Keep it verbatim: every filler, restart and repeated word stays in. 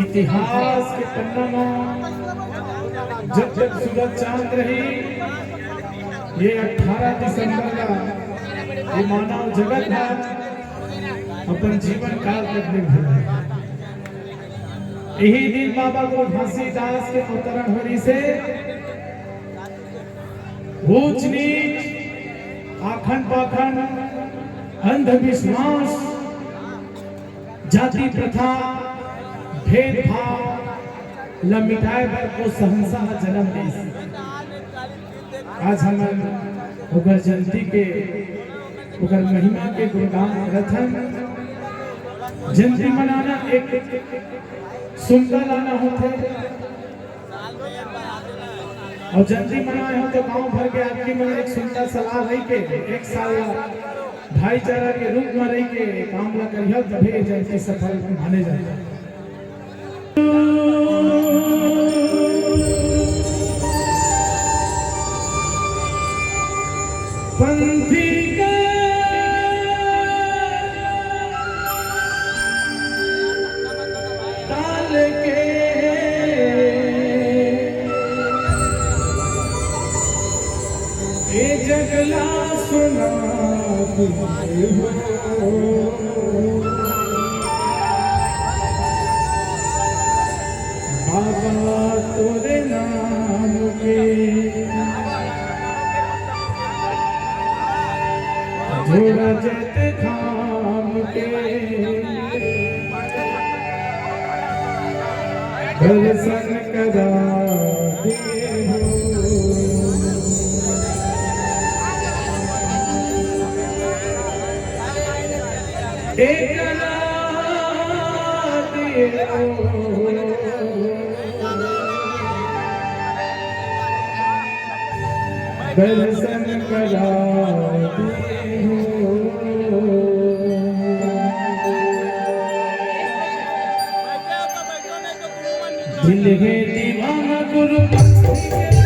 इतिहास के पन्ना म जब जब सूरज चांद रही, ये अठारह दिसंबर का ये मानव जगत है अपन जीवन काल तक निर्भर है। यही दिन बाबा गुरु घासीदास के अवतरण हो रही से ऊंच नीच, आखन पाखन, अंधविश्वास, जाति प्रथा, भेदभाव ल मिटाए बर ओ शहंशाह जनम लिस। आज हमन ओकर जयंती के, ओकर महिमा के गुणगान करत हन। जयंती मनाना एक सुंदर लाना होथे। अउ जयंती मनाए हो तो गांव भर के आदमी मन एक सुंदर सलाह रही के एक साल ला भाईचारा के रूप में रही के काम ला करियो, तभे ये जयंती सफल माने जाथे। पंथी के ताल के ए जगला सुना तुझे हो। बाबा तोरे नाम के जोड़ा जैत धाम के दर्शन करा दे हो। एक रात ये दर्शन करा दे हो। दिल है दीवाना गुरु भक्ति के